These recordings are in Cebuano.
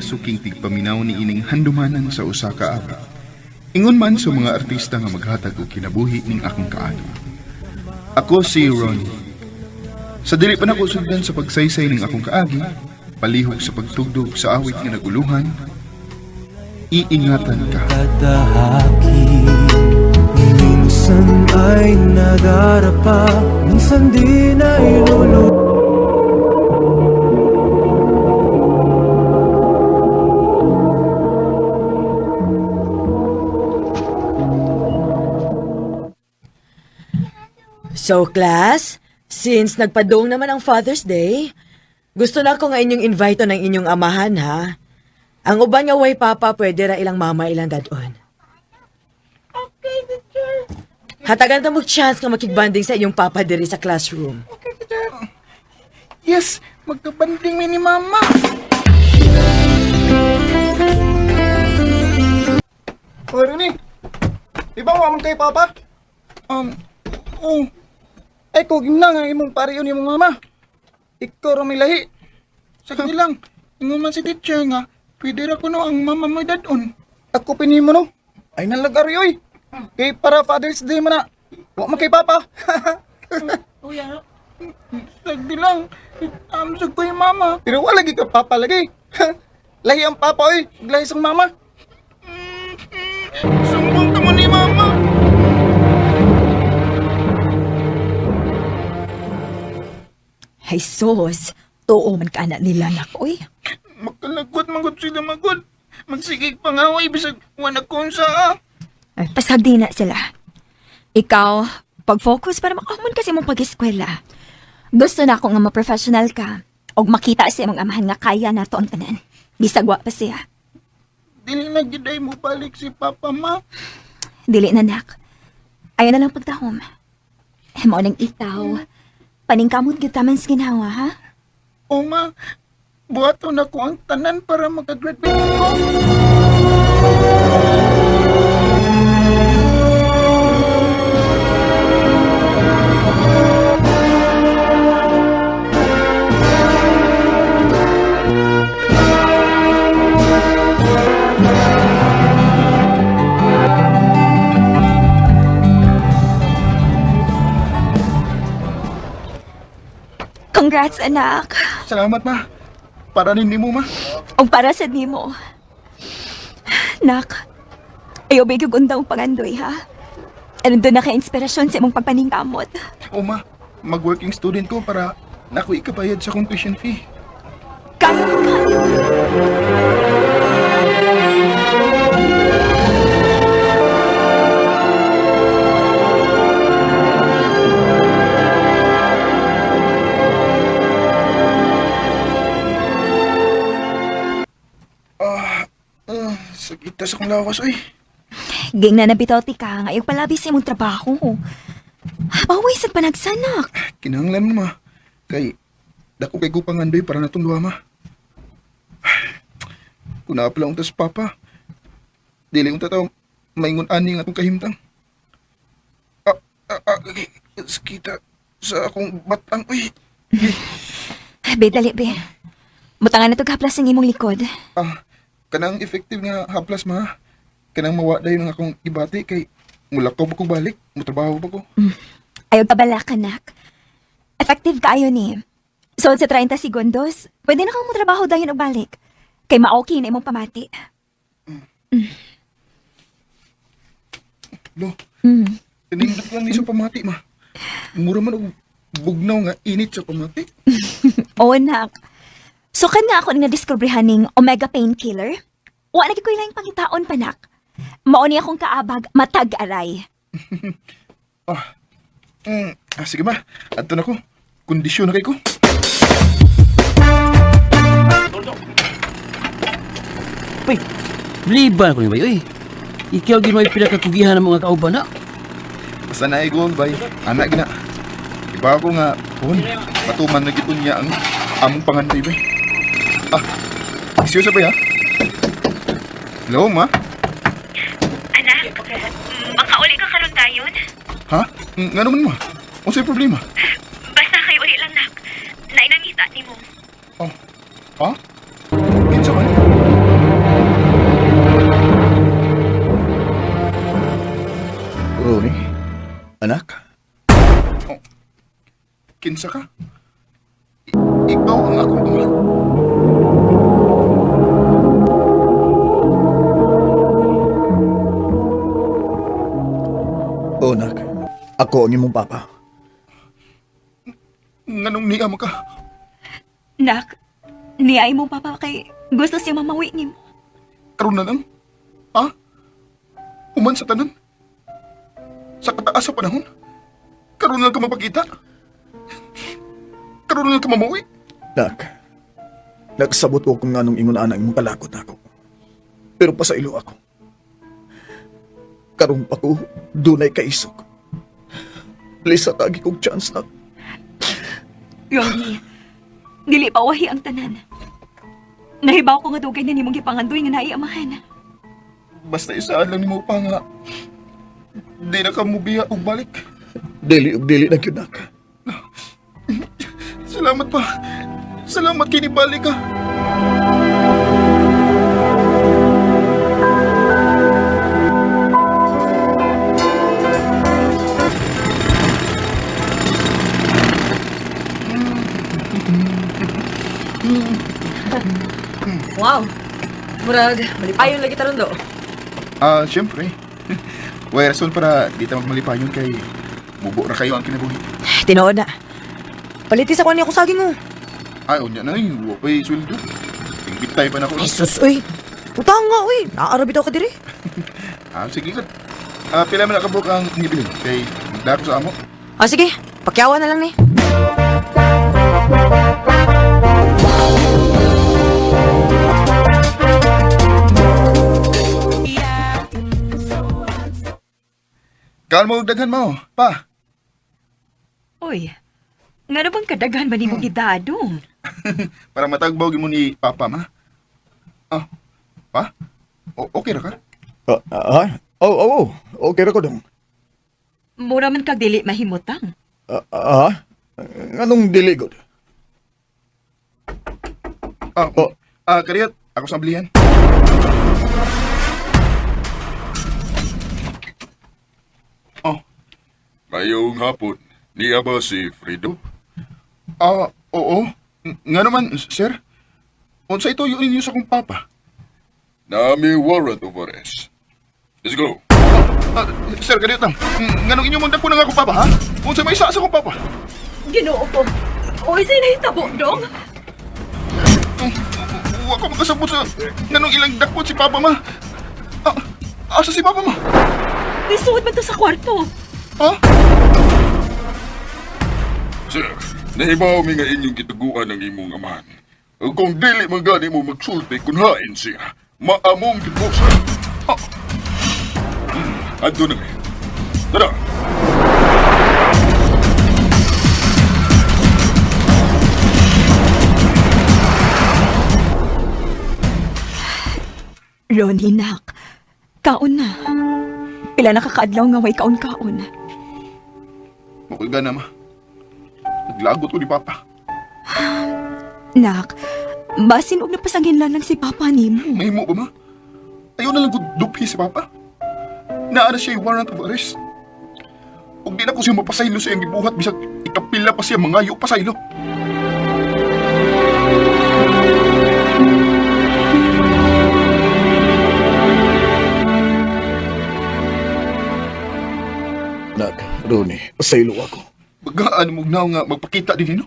mga suking tigpaminaw ni ining handumanan sa usa ka awit. Ingon man sa mga artista nga maghatag og kinabuhi ning akong kaagi. Ako si Ronnie. Sa dili pa nako sugdan sa pagsaysay ning akong kaagi, palihog sa pagtugdog sa awit nga naguluhan, iingatan ka. Tatahakin. Minsan ay nadarapa, minsan di nailulu. So class, since nagpadong naman ang Father's Day, gusto na ko nga inyong invite ng inyong amahan ha. Ang uban nga way papa pwede ra ilang mama ilang dadon. Okay, teacher. Hatagan ta mo chance nga makigbanding sa inyong papa diri sa classroom. Okay, teacher. Yes, magkabanding mi ni mama. O, Ronnie. Di ba wa man kay papa? Oh. Ay, kung na nga imong pariyon imong mama. Ikaw ra may lahi. Sige lang, ingon man si teacher nga, pwede ra kuno ang mama mo dadon. Ako pinimo no. Ay nalagari oy. Kay para Father's Day man na. Wa man kay papa. Sagdi lang, amsog ko yung mama. Pero wala lagi ka papa lagi. Lahi ang papa oy, ug lahi sang mama. Sumbong ka mo ni mama. Hay sus, tuo man ka na nila nak, oy. Makalagot magod sila magod. Magsigig pa nga oy, bisag wala kong saa. Ay, pasagdi na sila. Ikaw, pag-focus para makahamon kasi mong pag-eskwela. Gusto na ako nga ma-professional ka. Og makita sa imong amahan nga kaya na to ang tanan. Bisag wa pa siya. Dili na gid ay mo balik si papa ma. Dili na nak. Ayaw na lang pagtahom. Eh, mao nang ikaw. Paningkamot gyud taman sa ginawa, ha? O ma, buhaton ako ang tanan para makagraduate ko. Congrats, anak. Salamat ma. Para nimo ma. Og para sa nimo. Nak, ayaw ba yung undang pangandoy, ha? Ano doon na ka-inspirasyon sa imong pagpaningkamot? O ma, mag-working student ko para nako ikabayad sa akong tuition fee. Kaya mo kaya. Sakit sa akong lawas oy. Ging na nabitaw ti ka, ngayong palabi sa imong trabaho. Baway sa panagsanak. Kinahanglan mo ma. Kay dako kay ko pangandoy para natong duha ma. Kung naapla unta sa papa, dili unta taw maingon ani nga atong kahimtang. Okay. Sakita sa akong batang uy. Be, dali, be. Mutangan na to haplas ang imong likod. Ah, kanang effective nga haplas ma. Kanang mawa dayon ang akong ibati kay mulakaw pa ko balik, mutrabaho pa ko. Ayaw kabala ka, nak. Effective kaayo ni. So, sa 30 segundos, pwede na kang motrabaho dayon og balik. Kay ma-okay na imong pamati. Lo. Tinindot lang ni sa pamati ma. Mura man og bugnaw nga init sa pamati. Oo, nak. So, kan nga ako na-discoveryhan ning Omega Painkiller. Wa na ko ilang pangitaon pa, nak. Mao ni akong kaabag, matag aray. Sige ma, adto na ko. Kondisyon na kay ko. Uy, liban ko ni bay, uy. Ikaw gid may pinakakugihan ng mga kauban na. Basta na goal bay. Anak gina. Iba ko nga, hon, matuman na gid niya ang among pangandoy bay. Ah, excuse ba ya? Hello, ma? Anak, makauli ka karon dayon. Ha? Ngano man ma? Unsay problema? Basta kay uli lang, nak. Nainangita nimo. Oh. Ha? Kinsa man? Kinsa ka? Ikaw ang akong amahan. Oh, nak. Ako ang imong papa. Nganong niya mo ka? Nak, niya imong papa kay gusto siya mamawi nimo. Karon na lang? Ha? Human sa tanan? Sa kataas sa panahon? Karon na lang ka mapakita? Karon na lang ka mamuwi? Nak, nagsabot ko kung nganong ingon ana imong kalakot ako. Pero pasailo ako. Karong pa ko, dunay kaisog. Please, atagi kong chance, nak. Ronnie, dili pa wahi ang tanan. Nahibaw ko nga dugay na nimong gipangandoy nga naay amahan. Basta isaan lang nimo pa nga di na ka mubiya og balik. Dili ug dili na gyud, nak. Salamat pa. Salamat kay nibalik ka. Wow. Murag, malipayon lagi taron do. Ah, syempre. Way rason para di ta magmalipayon kay mubo ra kayo ang kinabuhi. Tinuod na. Paliti sa kuan niya akong saging oh. Ay, unya na eh. Wa pa'y sweldo. Tingbitay pa na ko. Ay sus, uy. Utang nga, uy. Naarabi daw ka diri. Ah, sige ka. Ah, pila man nakabuk ang nibilin kay magdako sa amo. Ah, sige. Pakyawan na lang ni. Kalmo og daghan mo, pa. Uy, ngano bang kadaghan ba nimong gidadong? Para matagbaw mo ni papa ma. Ah, pa? Okay ra ka? Ah, ah, oh, oh, oh. Okay ra ko dong. Mura man kag dili mahimutang. Ah, ah, nganong dili gud? Ah, Oh. ah, kariyat, ako sa blihan. Oh. Ngayong hapon, niya ba si Fredo? Ah, oo. Nga naman, sir. Unsa ito yun ninyo sa akong papa? Nami warrant of arrest. Let's go. Ah, sir, kariyat lang. Nganong inyo mong dagpo ng akong papa, ha? Unsa may isa sa akong papa? Ginoo ko. Uy, sa'yo nahitabo, dong. Wa ko makasabot sa nganong ilang dakpon si papa ma. Ah, asa si papa ma? Nisuod man to sa kwarto. Ha? Sir, nahibaw mi nga inyong gituguan ang imong amahan. Ug kung dili man gani mo magsulti kun hain siya, maamong gibusa. Ah, Adto na mi. Tara. Ronnie, nak. Kaon na. Pila nakakaadlaw nga way kaon-kaon. Okay gana ma. Naglagot ko ni papa. Nak, basin og napasangin lang si Papa nimo. Mahimo ba ma? Ayaw na lang ko duphi si papa. Naa na siya yung warrant of arrest. Ug di na ko siya mapasaylo sa iyang gibuhat bisag ikapila pa siya mangayo pasaylo. Nak, Rooney, pasaylo ako. Bagaan mo gnaw nga magpakita din nino.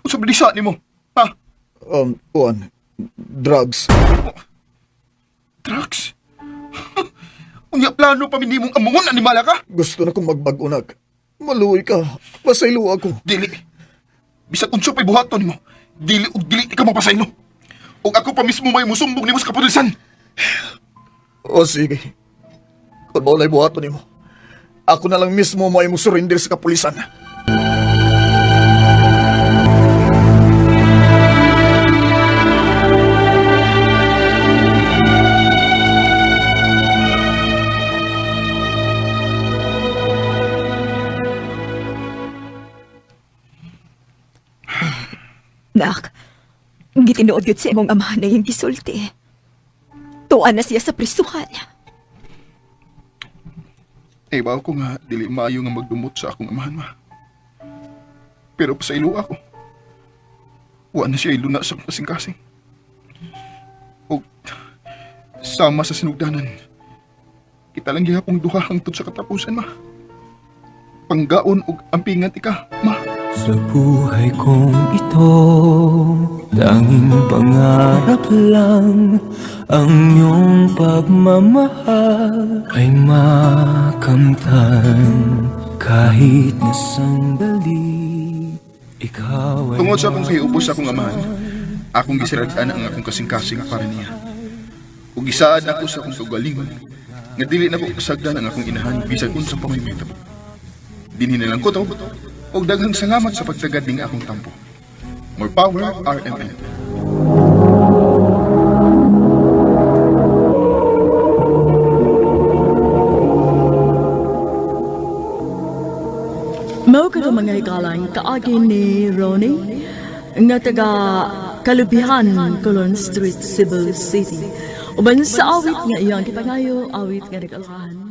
Unsa ba di nimo? Ha? Kuan, drugs. Drugs? Unya plano pa mong amungon animala ka? Gusto na kong magbag-o, nak. Maluoy ka. Pasaylo ako. Dili. Bisag unsa pa'y buhaton nimo, dili og dili ka mapasaylo. Ug ako pa mismo may musumbong nimo sa kapulisan. O sige. Kung maulay buhaton nimo, ako na lang mismo may mo surrender sa kapulisan. Nak, gitinuod yun sa imong amahan na iyang gisulti. Tuan na siya sa prisuhan. Eh, bawo ko nga dili maayo nga magdumot sa akong amahan ma. Pero pasaylo ako. Wa na siya iluna sa kasing-kasing. O sama sa sinugdanan. Kita lang gihapong duha hangtod sa katapusan, ma. Panggaon og ampingan tika, ma. Sa buhay kong ito, tanging pangarap lang ang iyong pagmamahal ay makamtan kahit na sandali. Ikaw ay Tungod sa akong kahiubos sa akong amahan, akong gisirad-an ang akong kasing-kasing para niya. Ug gisaad ako sa akong kaugalingon, nga dili nako pasagdan ang akong inahan bisan unsa pa may mahitabo. Dinhi na lang ko to, ug daghang salamat sa pagtagad ning akong tampo. More power, RMN. Mao kato mga hikalang kaagi ni Ronnie nga taga Kalubihan, Colon Street, Cebu City. Uban sa awit nga iyang gipangayo, awit nga nag-alkahan.